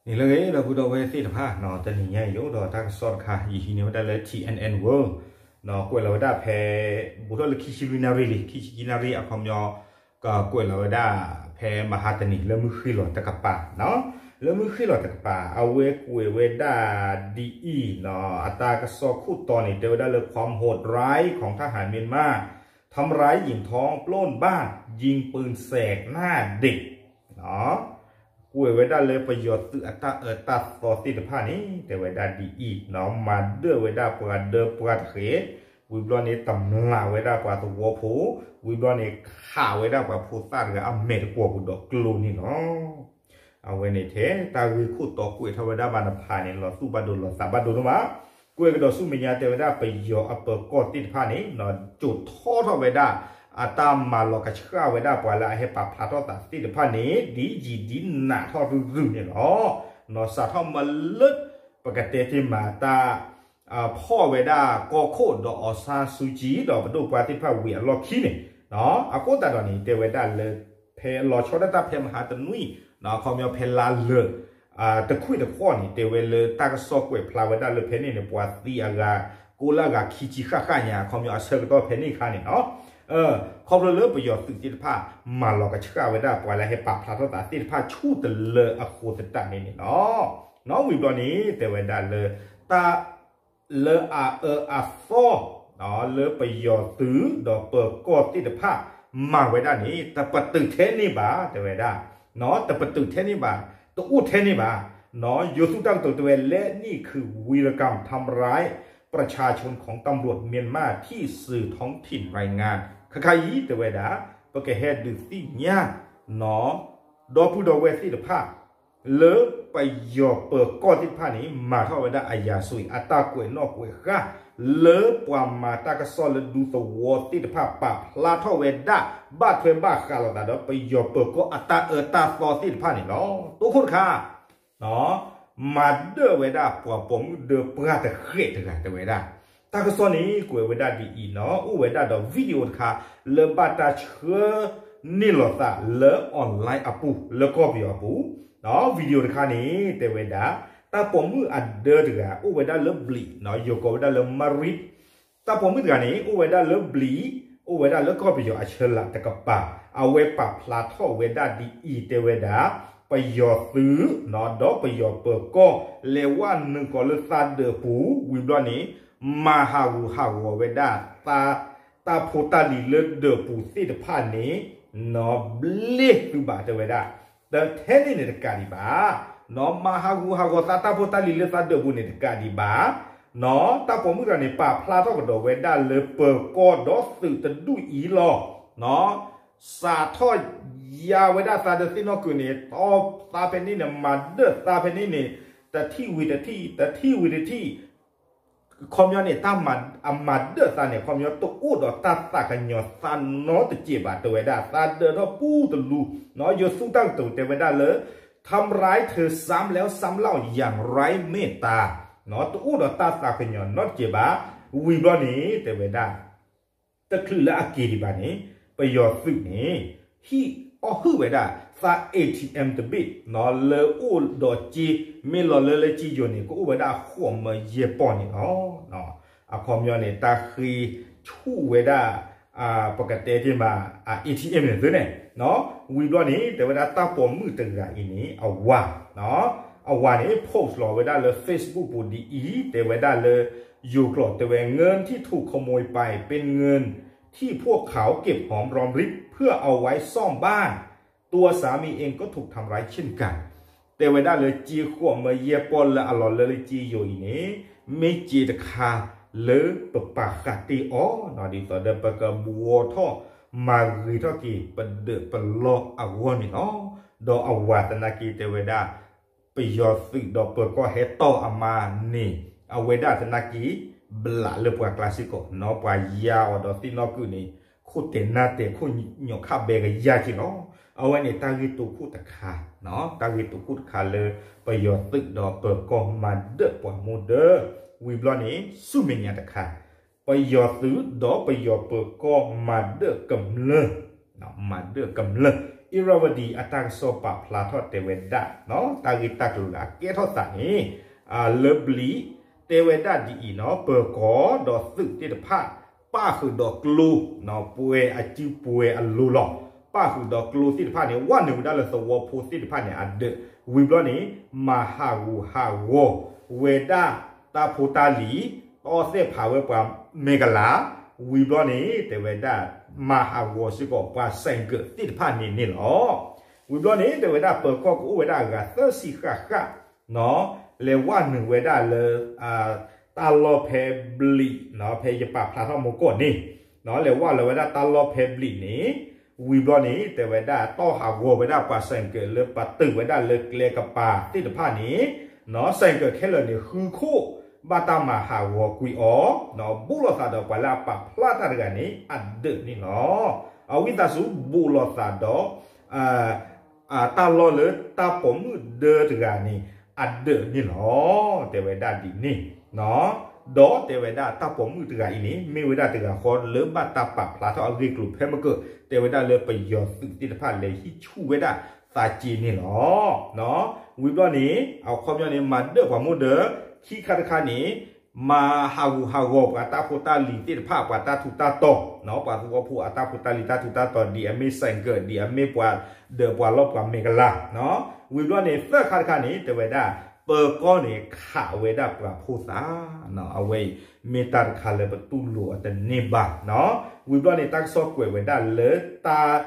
န့ၣ်လၢအဂ့ၤ ဒီပုၢ်ဒီဝဲၢ်သ့ၣ်တဖၣ် တနံၤညါအံၤယအိၣ်ဒီးတၢ်ကစီၣ်တခါ ယဟံးန့ၢ်ဝဲဒၣ်လၢ T N N World ကွဲးလီၤဝဲဒၣ်ဖဲ ဘူးထီၣ်လၢခံဆံလွံၢ်နၣ်ရံၣ်လံ ခံဆံခံနၣ်ရံၣ်အခီပညီ ကကွဲးလီၤဝဲဒၣ်ဖဲမဟါတနံၤ လၢမုၢ်ဃ့ၢ်လီၤတကပၤ လၢမုၢ်ဃ့ၢ်လီၤတကပၤ အဝဲကွဲးဝဲဒၣ်ဒ်အံၤ အတၢ်ကစီၣ်ခိၣ်တီန့ၣ် တဲဝဲဒၣ်လၢ ความโหดร้ายของทหารเมียนมา ทำร้ายหญิงท้องปล้นบ้าน ยิงปืนแสกหน้าเด็ก ကွဲးဝဲဒၣ်လၢပယီၤသုးအတၢ်အၢတၢ်သီသ့ၣ်တဖၣ်န့ၣ် တဲဝဲဒၣ်ဒ်အံၤ မၤဒၢၣ်ဝဲဒၣ်ပှၤဒၢပှၤတဃဲး ဝံၤဘျီန့ၣ် တမျးဝဲဒၣ်ပှၤသဝီဖိ ဝံၤဘျီန့ၣ် ခးဝဲဒၣ်ပှၤဖိသၣ်တဂၤအမဲာ်တကွီၢ်ပူၤဒီးကျိန့ၣ်လီၤ. အဝဲန့ၣ်ထဲတၢ်ဂ့ၢ်ခိၣ်တီကွဲးထီၣ်ဝဲဒၣ်ဘၣ်တဖၣ်န့ၣ် လီၤသူၣ်ဘၣ်ဒိလီၤသးဘၣ်ဒိဒိၣ်မး ကွဲးကဒီးဆူမဲာ်ညါတဲဝဲဒၣ်ပယီၤအပၢၤကီၢ်သ့ၣ်တဖၣ်န့ၣ် ကၠိာ်ထီထီၣ်ဝဲဒၣ် အတၢ်မၤလီၤကဆှၣ်ဝဲဒၣ်ပှၤလၢအဟဲပာ်ဖျါထီၣ်သးသ့ၣ်တဖၣ်န့ၣ် ဒ်ယံာ်ဒ်နးထီၣ်ရုၢ်ရုၢ်န့ၣ်လီၤ. နီၢ်စးထီၣ်မ့ၢ်လၢ ပကတဲတ့ၢ်မးတၢ် ဖီၣ်ဝဲဒၣ်ကီၢ်ခိၣ်ဒီး အောင်ဆန်းစုကြည် ဒီးပဒိၣ်ပှၢ်သ့ၣ်တဖၣ်ဝံၤအလီၢ်ခံန့ၣ် အဃိသတးဒီးန့ၣ် တဲဝဲဒၣ်လၢ ဖဲလီၤဆီဒၣ်တၢ်ဖဲမဟါတနွံ အခီပညီဖဲလါလၢာ် တခွံၣ်တခီၣ်န့ၣ် တဲဝဲလၢတၢ်ကစီၣ်ကွဲးဖျါဝဲဒၣ်လၢဖဲန့ၣ်န့ၣ် ပှၤသံအဂၤ ကိးလၢအဂၤခံဆံဃၣ်ဃၣ်ညါ အခီပညီအဆၢကတီၢ်ဖဲန့ၣ်အခါန့ၣ်လီၤ. ခီဖျိလၢပယီၤသုးသ့ၣ်တဖၣ် မၤလီၤကဆှၣ်ဝဲဒၣ်ပှၤလၢဟဲပာ်ဖျါထီၣ်သးသ့ၣ်တဖၣ်ဆူၣ်တလၢအဃိသတးန့ၣ်န့ၣ်လီၤ. နီၢ်ဝံၤဘျီန့ၣ် တဲဝဲဒၣ်လၢတၢ် လၢအအၢအသီ လၢပယီၤသုးဒီးပၢၤကီၢ်သ့ၣ်တဖၣ် မၤဝဲဒၣ်န့ၣ် တပတုာ်ထဲန့ၣ်ဘၣ် တဲဝဲဒၣ် တပတုာ်ထဲန့ၣ်ဘၣ် တအိၣ်ထဲန့ၣ်ဘၣ် ယိၤသူၣ်တၢ်ကတိၤတဲဝဲ และนี่คือวีรกรรมทำร้ายประชาชนของตำรวจเมียนมาที่สื่อท้องถิ่นรายงาน ခဲခါအံၤ တဲဝဲဒၣ် ပကဟဲဒုးသ့ၣ်ညါ ဒီပုၢ်ဒီဝဲၢ်သ့ၣ်တဖၣ် လၢပယီၤပၢၤကီၢ်သ့ၣ်တဖၣ်န့ၣ် မၤထီၣ်ဝဲဒၣ်အရာဇဝင် အတၢ်ကွဲးနီၣ်ကွဲးဃါ လၢပှၤမၤတၢ်ကစီၣ်လၢဒူသဝီသ့ၣ်တဖၣ် ပာ်ဖျါထီၣ်ဝဲဒၣ် ဘၣ်ထွဲဘၣ်ဃးလိာ်သးဒီးပယီၤပၢၤကီၢ်အတၢ်အၢတၢ်သီသ့ၣ်တဖၣ်န့ၣ်လီၤ. တိခိၣ်တခါ မၤဒၢၣ်ဝဲဒၣ်ပှၤပိာ်မုၣ်ဒၢပှၢ်တဃဲးတဂၤတဲဝဲဒၣ် တၢ်ကစီၣ်န့ၣ်ကွဲးဝဲဒၣ်ဒ်အံၤနီၢ် အိၣ်ဝဲဒၣ်ဒီး video တခါ လၢဘၣ်တၢ်ဆှၢန့ၢ်လိာ်သးလၢ online အပူၤ လၢကီၢ်ပယီၤအပူၤ video တခါန့ၣ် တဲဝဲဒၣ် တၢ်ပိာ်မုၣ်အဒၢတဂၤ အိၣ်ဝဲဒၣ်လၢဘျံး ယိၤကိးဝဲဒၣ်လၢ Marit တၢ်ပိာ်မုၣ်တဂၤန့ၣ် အိၣ်ဝဲဒၣ်လၢဘျံး အိၣ်ဝဲဒၣ်လၢကီၢ်ပယီၤအဆၢလၢ်တကပၤ အဝဲပာ်ဖျါထီၣ်ဝဲဒၣ်ဒ်အံၤ တဲဝဲဒၣ် ပယီၤသုး ဒီးပယီၤပၢၤကီၢ် လဲၤဝဲနုာ်ဃီၤလၢသးဒၢးပူၤ ဝံၤဘျီန့ၣ် မၤဟးဂူာ်ဟးဂီၤဝဲဒၣ် တၢ်ဖိတၢ်လံၤလၢဒၢးပူၤသ့ၣ်တဖၣ်န့ၣ် နီၢ်ဘျ့သုးဘၣ်တဲဝဲဒၣ် တထဲန့ၣ်န့ၣ်တကးဒံးဘၣ် နီၢ်မၤဟးဂူာ်ဟးဂီၤသးတၢ်ဖိတၢ်လံၤလၢသးဒၢးပူၤန့ၣ်တကးဒံးဘၣ် နီၢ်တၢ်ပိာ်မုၣ်တဂၤန့ၣ် ပာ်ဖျါထီၣ်ကဒီးဝဲဒၣ်လၢပၢၤကီၢ်ဒီးသုးတဒူၣ်အံၤလီၤ. စးထီၣ်ယါဝဲဒၣ်သးဒီးသ့ၣ်နီၣ်ကုာ်န့ၣ် တီသးဖဲန့ၣ်န့ၣ် မၤဒၢၣ်သးဖဲန့ၣ်န့ၣ် တထံၣ်ဝံၤတထံၣ် တထံၣ်ဝံၤတထံၣ် ခီပညီန့ၣ် တၢ်မၤ အမၤဒၢၣ်သးန့ၣ် ခီပညီတအိၣ်ဒီးတၢ်သးကညီၤသးနီတစဲးဘၣ် တဲဝဲဒၣ် သးဒၢးထီၣ်ပူတလူ နီၢ်ယိၤသူၣ်တၢ်ကတိၤတဲဝဲဒၣ်လၢ ทำร้ายเธอซ้ำแล้วซ้ำเล่าอย่างไร้เมตตา နီၢ်တအိၣ်ဒီးတၢ်သးကညီၤနီတစဲးဘၣ် ဝံၤဘျီန့ၣ် တဲဝဲဒၣ် တချုးလၢအက့ၤဒံးဘၣ်န့ၣ် ပယီၤသုးန့ၣ် ဟံၣ်အီၣ်ဟုၣ်ဝဲဒၣ် သး A T M တဘ့ၣ် နီၢ်လၢအိၣ်ဒီးစ့ မ့ၢ်လီၤလၢလၢစ့ယိၤန့ၣ် ကအိၣ်ဝဲဒၣ်ဃိးမၢယဲၢ်ပီၢ်န့ၣ်လီၤ. အခီပညီန့ၣ် တၢ်ဃ့ဆူၣ်ဝဲဒၣ် ပကတဲတ့ၢ်မး A T M န့ၣ်သ့န့ၣ် ဝံၤဘျီန့ၣ် တဲဝဲဒၣ်တၢ်ပိာ်မုၣ်တဂၤအံၤန့ၣ် အဝၤ အဝၤန့ၣ် post လီၤဝဲဒၣ်လၢ Facebook ပူၤဒ်အံၤ တဲဝဲဒၣ်လၢ ယိၤကျိာ်တဲဝဲ เงินที่ถูกขโมยไปเป็นเงินที่พวกเขาเก็บหอมรอมริบ เพื่อเอาไว้ซ่อมบ้าน ตัวสามีเองก็ถูกทำร้ายเช่นกัน တဲဝဲဒၣ်လၢစ့ဃိးမၢယဲၢ်ပီၢ်လၢအလီၤလၢလၢစ့ယိၤအံၤန့ၣ် မ့ၢ်စ့တခါလၢပပာ်ဃာ်တ့ၢ်အီၤ ဒ်သိးဒီးပကဘှီထီၣ်မၤဂ့ၤထီၣ်က့ၤ ပဒၢးပလီၢ်အဂီၢ်န့ၣ်လီၤ. ဒီးအဝၤသနာ်က့တဲဝဲဒၣ် ပယီၤသုးဒီးပၢၤကီၢ်ဟဲတီၢ်အမါန့ၣ် အဝဲဒၣ်သနာ်က့ ဘျးလၢပှၤကျါစ့ၢ်ကီး နီၢ်ပှၤယါအီၤဒီးသ့ၣ်နီၣ်ကုာ်န့ၣ် ခိၣ်တဲာ်နၢ်တဲာ်ခိၣ်ညိးခၣ်ဘဲကယၢ်က့ၤလီၤ. အဝဲန့ၣ်တၢ်ဂ့ၢ်တိခိၣ်တခါ တၢ်ဂ့ၢ်တိခိၣ်တခါလၢ ပယီၤသုးဒီးပၢၤကီၢ်မၤဒၢၣ်ပှၤမိၢ်ဒၢ ဝံၤဘျီန့ၣ် ဆူမဲာ်ညါတခါ ပယီၤသုးဒီးပယီၤပၢၤကီၢ်မၤဒၢၣ်ကမျၢၢ် မၤဒၢၣ်ကမျၢၢ် Irrawaddy အတၢ်ကစီၣ်ပာ်ဖျါထီၣ်တဲဝဲဒၣ် တၢ်ဂ့ၢ်တၢ်ကျိၤလၢအကဲထီၣ်သးန့ၣ် လၢဘျံးတဲဝဲဒၣ်ဒ်အံၤနီၤ ပၢၤကီၢ်ဒီးသုးသ့ၣ်တဖၣ် ပၣ်ဃုာ်ဒီးကျိ ပှဲၤအစုပှဲၤအလိၤလီၤ. ပၣ်ဃုာ်ဒီးကျိသ့ၣ်တဖၣ်န့ၣ် ဝဲနုာ်ဝဲဒၣ်လၢသဝီဖိသ့ၣ်တဖၣ်န့ၣ်အဒၢး ဝံၤဘျီန့ၣ် မၤဟးဂူာ်ဟးဂီၤဝဲဒၣ်တၢ်ဖိတၢ်လံၤ တီသဲၣ်ဖးဝဲပှၤမဲာ်ကလၤ ဝံၤဘျီန့ၣ် တဲဝဲဒၣ် မၤဟးဂီၤစ့ၢ်ကီးပှၤစဲးကၢးသ့ၣ်တဖၣ်န့ၣ်န့ၣ်လီၤ. ဝံၤဘျီန့ၣ် တဲဝဲဒၣ်ပၢၤကီၢ်ကအိၣ်ဝဲဒၣ်အဂၤသၢဆံဃၣ်ဃၣ် လဲၤဝဲနုာ်ဝဲဒၣ်လၢ တၢ်လီၢ်ဖဲဘျံး ဖဲယပာ်ဖျါထီၣ်မိၢ်ကီၢ်န့ၣ် လဲၤဝဲလီၤဝဲဒၣ်တၢ်လီၢ်ဖဲဘျံးန့ၣ် ဝံၤဘျီန့ၣ် တဲဝဲဒၣ်တီၢ်ဟးဂီၤဝဲဒၣ်ပှၤစဲးကၢးလၢပတုာ်ဝဲဒၣ်လၢကျဲကပၤသ့ၣ်တဖၣ်န့ၣ် စဲးကၢးခဲလၢာ်န့ၣ် ဃုခိၣ် ဘၣ်တၢ်မၤဟးဂီၤကွံာ်အီၤ ဘူးလိာ်သးဒီးပှၤလၢအပာ်ဖျါတၢ်တဂၤန့ၣ် အဒၢးန့ၣ်လီၤ. အဝံသးစူၤဘူးလိာ်သးဒီး တၢ်လီၢ်လၢတၢ်ပိာ်မုၣ်ဒၢတဂၤန့ၣ် အဒၢးန့ၣ်လီၤ. တဲဝဲဒၣ်ဒ်န့ၣ် ဒီးတဲဝဲဒၣ်တၢ်ပိာ်မုၣ်တဂၤအံၤန့ၣ် မ့ၢ်ဝဲဒၣ်တဂၤဃီလၢဘၣ်တၢ်ပာ်ဖျါထီၣ်အဂ့ၢ်ကျိၤဖဲမုၢ်ကၢၢ် တဲဝဲဒၣ်လၢပယီၤသုးသ့ၣ်တဖၣ်လဲၤဟံးဆူၣ်ဝဲဒၣ်သးစ့န့ၣ်လီၤ. ဝံၤဘျီန့ၣ် အခီပညီန့ၣ် မၤဒၢၣ်ပှၤမိၢ်ဒၢ ခံခါတခါန့ၣ် မၤဟးဂူာ်ဟးဂီၤပှၤတၢ်ဖိတၢ်လံၤသ့ၣ်တဖၣ် ပှၤတၢ်ထူးတၢ်တီၤ ပှၤသဝီဖိအတၢ်ဖိတၢ်လံၤတၢ်ထူးတၢ်တီၤ ဒ်အမ့ၢ်စဲးကၢး ဒ်အမ့ၢ်ပှၤဒၢးပှၤလီၢ်ပှၤမဲာ်ကလၤ ဝံၤဘျီန့ၣ် သၢခါတခါန့ၣ် တဲဝဲဒၣ် ပၢၤကီၢ်န့ၣ် ခးဝဲဒၣ်ပှၤဖိသၣ် အဝဲအံၤ မ့ၢ်တၢ်တခါလၢပတူၢ်လိာ်အီၤတန့ၢ်ဘၣ် ဝံၤဘျီန့ၣ် တၢ်ကစီၣ်ကွဲးဝဲဒၣ်လၢတၢ်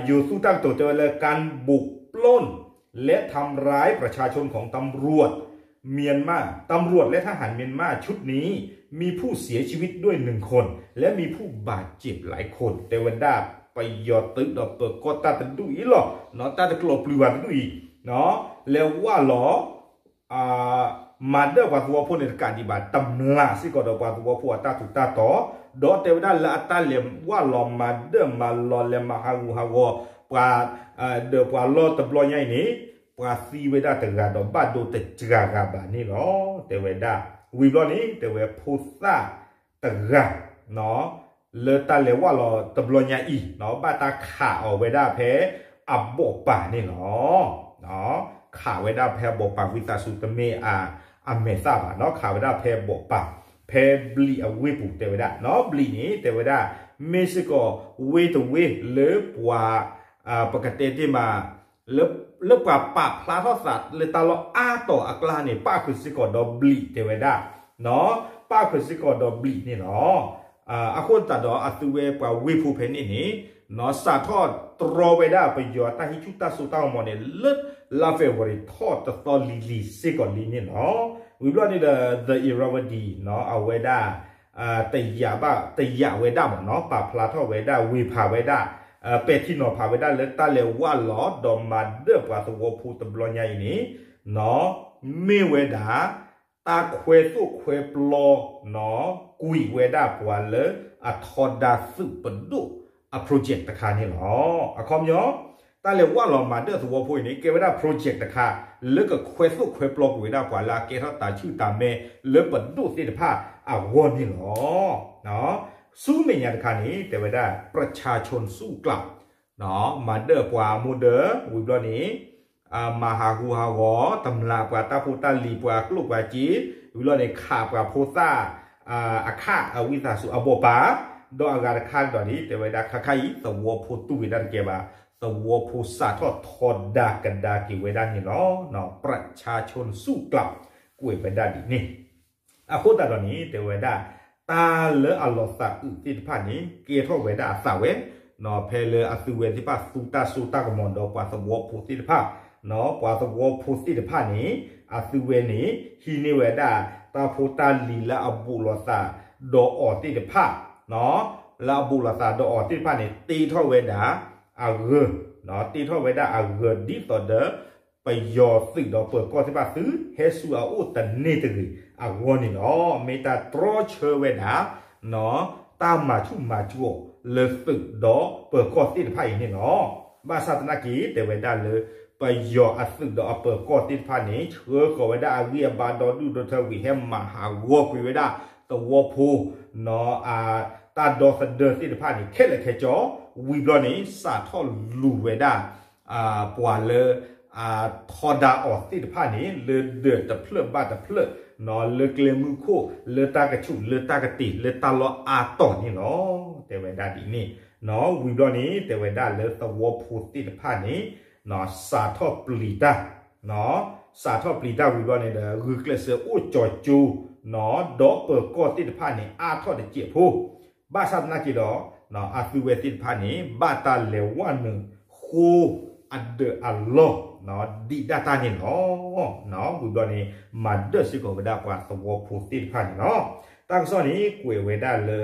ယိၤသူတၢ်ကတိၤတဲဝဲလၢ การบุกปล้นและทำร้ายประชาชนของตำรวจ เมียนมา ตำรวจและทหารเมียนมาชุดนี้มีผู้เสียชีวิตด้วยหนึ่งคนและมีผู้บาดเจ็บหลายคน တဲဝဲဒၣ် ပယီၤသုးဒီးပၢၤကီၢ်တၢ်တဒူၣ်အံၤလီၤ တၢ်တကျိးပျုၤဘၣ်တဒူၣ်အံၤ လဲၤဝၢ်လီၤ မၤဒၢၣ်ပှၤသဝီဖိန့ၣ်တကးဒံးဘၣ် တမျၢ်စ့ၢ်ကီးဒီးပှၤသဝီဖိအတၢ်ထူးတၢ်တီၤ ဒီးတဲဝဲဒၣ်လၢအတၢ်လဲၤဝၢ်လီၤမၤဒၢၣ်မၤလီၤလဲၤမၤဟးဂူာ်ဟးဂီၤ ပှၤ ဒီးပှၤလီၢ်တဘျီညါအံၤန့ၣ် ပှၤသံဝဲဒၣ်တဂၤဒီးဘၣ်ဒိတစှၤဂၤဘၣ်န့ၣ်လီၤ. တဲဝဲဒၣ် ဝံၤဘျီန့ၣ် တဲဝဲဖိသၣ်တဂၤ လၢတၢ်လဲၤဝၢ်လီၤတဘျီညါအံၤ ဘၣ်တၢ်ခးအီၤဝဲဒၣ်ဖဲအဘီၣ်ပၤန့ၣ်လီၤ. ခးဝဲဒၣ်ဖဲအဘီၣ်ပၤ ဝံသးစူၤတမ့ၢ်အမဲာ်သၣ်ဘၣ်နီၤ ခးဝဲဒၣ်ဖဲအဘီၣ်ပၤ ဖဲဘျံးအဝ့ၢ်ပူၤတဲဝဲဒၣ်နီၤ ဘျံးန့ၣ် တဲဝဲဒၣ် မ့ၢ်စ့ၢ်ကီးဝ့ၢ်တဝ့ၢ်လၢပှၤ ပကတဲတ့ၢ်မး လၢပှၤပာ်ဖျါထီၣ်သးလၢတၢ်လီၢ်အါတီၤအကျါန့ၣ် ပၣ်ဃုာ်စ့ၢ်ကီးဒီးဘျံးတဲဝဲဒၣ် ပၣ်ဃုာ်စ့ၢ်ကီးဒီးဘျံးန့ၣ်လီၤ. အဃိသတးဒီးအသုဝဲပှၤဝ့ၢ်ဖိဖဲန့ၣ်န့ၣ် စးထီၣ်တြီဝဲဒၣ်ပယီၤတၢ်ဟံးဆူၣ်တၢ်စိတၢ်ကမီၤန့ၣ် လၢလါဖ့ၤဘြူၤအါရံၤထီၣ်တသီလံၤလံၤစ့ၢ်ကီးလံန့ၣ်လီၤ. ဝံၤဘျီန့ၣ်ဒီး The Irrawaddy နီၤ အဝဲဒၣ် တယာ်ဘၣ်တယာ်ဝဲဒၣ်မ့ၢ်နီၤ ပာ်ဖျါထီၣ်ဝဲဒၣ် ဝေဖန် ဝဲဒၣ် ပဲာ်ထံနီၤဖးဝဲဒၣ်လၢတၢ်လဲၤဝၢ်လီၤဒီးမၤဒၢၣ်ပှၤသဝီဖိတဘျီညါအံၤန့ၣ် မ့ၢ်ဝဲဒၣ် တၢ်ခွဲသိၣ်ခွဲပျီ ကွံာ်ဝဲဒၣ်ပှၤလၢအထီဒါသုးပဒိၣ်အ project တခါန့ၣ်လီၤ. အခီပညီ တၢ်လဲၤဝၢ်လီၤမၤဒၢၣ်သဝီဖိအံၤန့ၣ် ကဲဝဲဒၣ် project တခါ လၢကခွဲသိၣ်ခွဲပျီကွံာ်ဝဲဒၣ်ပှၤလၢအကဲထီၣ်တၢ်ဆူၣ်တၢ်မဲလၢပဒိၣ်သ့ၣ်တဖၣ်အဂီၢ်န့ၣ်လီၤ. ဆူမဲာ်ညါတခါန့ၣ် တဲဝဲဒၣ် ประชาชนสู้กลับ မၤဒၢၣ်ပှၤမိၢ်ဒၢ ဝံၤဘျီန့ၣ် မၤဟးဂူာ်ဟးဂီၤ တမျၢ်ပှၤတၢ်ဖိတၢ်လံၤ ပှၤကျိၣ်ပှၤစ့ ဝံၤဘျီန့ၣ် ခးပှၤဖိသၣ် အခးအဝံသးစူၤအဘီၣ်ပၤ ဒီးအဂၤတခါဒီးန့ၣ် တဲဝဲဒၣ် ခါခါအံၤ သဝီဖိတူၢ်ဝဲဒၣ်တကဲဘၣ် သဝီဖိစးထီၣ်ထီဒါကဒါက့ၤဝဲဒၣ်န့ၣ်လီၤ. ประชาชนสู้กลับ ကွဲးဝဲဒၣ်ဒ်န့ၣ် အဃိသတးဒီးန့ၣ် တဲဝဲဒၣ် တၢ်လၢအလီၤသးအုးသ့ၣ်တဖၣ်န့ၣ် ကဲထီၣ်ဝဲဒၣ်အသးဝဲ ဖဲလၢအသုဝဲသ့ၣ်တဖၣ်သူတၢ်စိတၢ်ကမီၤဒီးပှၤသဝီဖိသ့ၣ်တဖၣ် ပှၤသဝီဖိသ့ၣ်တဖၣ်န့ၣ် အသုဝဲန့ၣ် ဟံးန့ၢ်ဝဲဒၣ် တၢ်ဖိတၢ်လံၤလၢအဘူးလိာ်သးဒီးအီၤသ့ၣ်တဖၣ် လၢအဘူးလိာ်သးဒီးအီၤသ့ၣ်တဖၣ်န့ၣ် တ့ထီၣ်ဝဲဒၣ်အဂၢၤ တ့ထီၣ်ဝဲဒၣ်အဂၢၤဒ်သိးဒီး ပယီၤသုးဒီးပၢၤကီၢ်သ့ၣ်တဖၣ်သုဟဲဆူအအိၣ်တန့ၢ်တဂ့ၤအဂီၢ်န့ၣ်လီၤ. မ့ၢ်တၢ်တြီဆၢဝဲဒၣ် တၢ်မၤဆူၣ်မၤစိးလၢသုးဒီးပၢၤကီၢ်သ့ၣ်တဖၣ်အံၤန့ၣ်လီၤ. ဘၣ်ဆၣ်သနာ်က့ တဲဝဲဒၣ်လၢ ပယီၤအသုးဒီးအပၢၤကီၢ်သ့ၣ်တဖၣ်န့ၣ် ဆှၢဃီၤဝဲဒၣ်အဂံၢ်အဘါဒီဒူၣ်ဒီထၢဝံၤ ဟဲမၤဟးဂီၤကွံာ်ဝဲဒၣ်သဝီဖိ တၢ်ဒီသဒၢသ့ၣ်တဖၣ်န့ၣ် ခဲလၢာ်ခဲဆ့ ဝံၤဘျီန့ၣ် စးထီၣ်လူၤဝဲဒၣ် ပှၤလၢ ထီဒါအီၤသ့ၣ်တဖၣ်န့ၣ် လၢဒၢးတဖျၢၣ်ဘၣ်တဖျၢၣ် လၢကျဲမုၢ်ခိၣ် လၢတၢ်ကဆူး လၢတၢ်ကတ့ၤ လၢတၢ်လီၢ်အါတီၤန့ၣ်လီၤ. တဲဝဲဒၣ်ဒ်န့ၣ် ဝံၤဘျီန့ၣ် တဲဝဲဒၣ်လၢသဝီဖိသ့ၣ်တဖၣ်န့ၣ် စးထီၣ်ပျံၤတၢ် စးထီၣ်ပျံၤတၢ်ဝံၤဘျီန့ၣ်ဒီး ဂုာ်ကျဲးစၢးအိၣ်ကၠီၤကၠိ ဒီးပၢၤကီၢ်သ့ၣ်တဖၣ်န့ၣ် အါထီၣ်တစဲးဖိ ဘၣ်ဆၣ်သနာ်က့ဒီး အသုဝဲသ့ၣ်တဖၣ်န့ၣ် ဘၣ်တၢ်လဲၤဝဲနုာ်ဃိ အဒၢးအလီၢ် ဒံးဒၣ်တၢ်န့ၣ်လီၤ. ဝံၤဘျီန့ၣ် မၤဒၢၣ်စ့ၢ်ကီးဝဲဒၣ်ပှၤသဝီဖိသ့ၣ်တဖၣ်န့ၣ်လီၤ. တၢ်ကစီၣ်န့ၣ် ကွဲးဝဲဒၣ်လၢ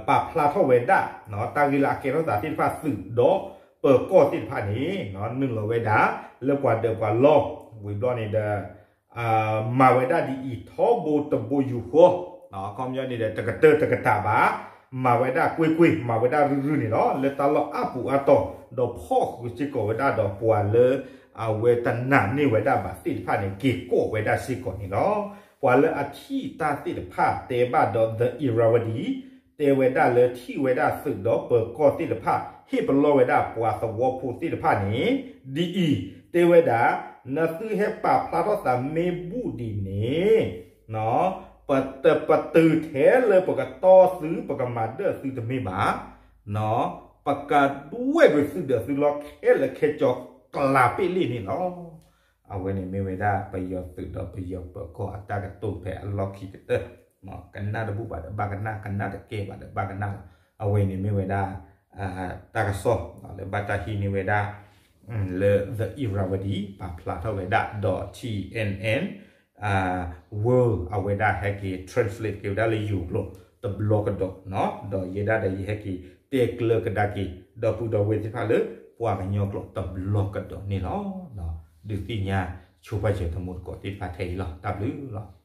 ပာ်ဖျါထီၣ်ဝဲဒၣ် တၢ်ဂ့ၢ်လၢအကဲထီၣ်သးသ့ၣ်တဖၣ် သုးဒီးပၢၤကီၢ်သ့ၣ်တဖၣ်န့ၣ် နုာ်လီၤဝဲဒၣ် လၢပှၤဒၢးပှၤလီၢ် ဝံၤဘျီန့ၣ်ဒီး မၤဝဲဒၣ်ဒ်အံၤ ထီဘိတဘိယူၤဃီ အခီပညီန့ၣ်ဒီး တကတၢၢ်တကတၢၢ်ဘၣ် မၤဝဲဒၣ်ကွ့ၢ်ကွ့ၢ် မၤဝဲဒၣ်ရုၢ်ရုၢ်န့ၣ်လီၤ. လၢတၢ်လီၢ်အါပူၤအါတီၤ ဒီးဖီၣ်ဃုာ်စ့ၢ်ကီးဝဲဒၣ်ဒီးပှၤလၢ အဝဲတနာ်န့ၢ်ဝဲဒၣ်ဘၣ်သ့ၣ်တဖၣ်န့ၣ် က့ၤကိးဝဲဒၣ်စ့ၢ်ကီးန့ၣ်လီၤ. ပှၤလၢအထံၣ်တၢ်သ့ၣ်တဖၣ်တဲဘၣ်ဒီး The Irrawaddy တဲဝဲဒၣ်လၢထံၣ်ဝဲဒၣ်သုးဒီးပၢၤကီၢ်သ့ၣ်တဖၣ် ဟ့ၣ်ပလီၢ်ဝဲဒၣ်ပှၤသဝီဖိသ့ၣ်တဖၣ်န့ၣ် ဒ်အံၤ တဲဝဲဒၣ် နသုဟဲပာ်ဖျါထီၣ်သးမ့ၢ်ဘူၣ်ဒ်န့ၣ် ပတပတုာ်ထဲလၢပကတီၢ်သု ပကမၤဒၢၣ်သုတမ့ၢ်ဘၣ် ပကဒွဲၣ်ကွံာ်သုဒၢးသုလီၢ်ခဲလၢာ်ခဲဆ့ကျးပ့ၣ်လ့ၣ်န့ၣ်လီၤ. အဝဲန့ၣ်မ့ၢ်ဝဲဒၣ်ပယီၤသုးဒီးပယီၤပၢၤကီၢ်အတၢ်ကတိၤဖဲအလီၢ်ခံကတၢၢ် ကနၣ်တဘူၣ်ဘၣ်ဒီးဘၣ်ကနၣ် ကနၣ်တကဲဘၣ်ဒီးဘၣ်ကနၣ်လီၤ. အဝဲန့ၣ်မ့ၢ်ဝဲဒၣ် တၢ်ကစီၣ် လၢဘၣ်တၢ်ဟံးန့ၢ်ဝဲဒၣ် လၢ The Irrawaddy ပာ်ဖျါထီၣ်ဝဲဒၣ် ဒီး T N N World အဝဲဒၣ်ဟဲက့ၤ translate က့ၤဝဲဒၣ်လၢယိၤကျိာ်တဘျီကဒီး ဒီးယဲဒၣ်ဒီးယဟဲက့ၤတဲကျၢၤကဒါက့ၤ ဒီပုၢ်ဒီဝဲၢ်သ့ၣ်တဖၣ်လၢပှၤကညီကျိာ်တဘျီကဒီးန့ၣ်လီၤ. ဒုးသ့ၣ်ညါဆိပာ်စၢၤသမူသကိးသ့ၣ်တဖၣ်ထဲအံၤလီၤ. တၢ်ဘျုးလီၤ.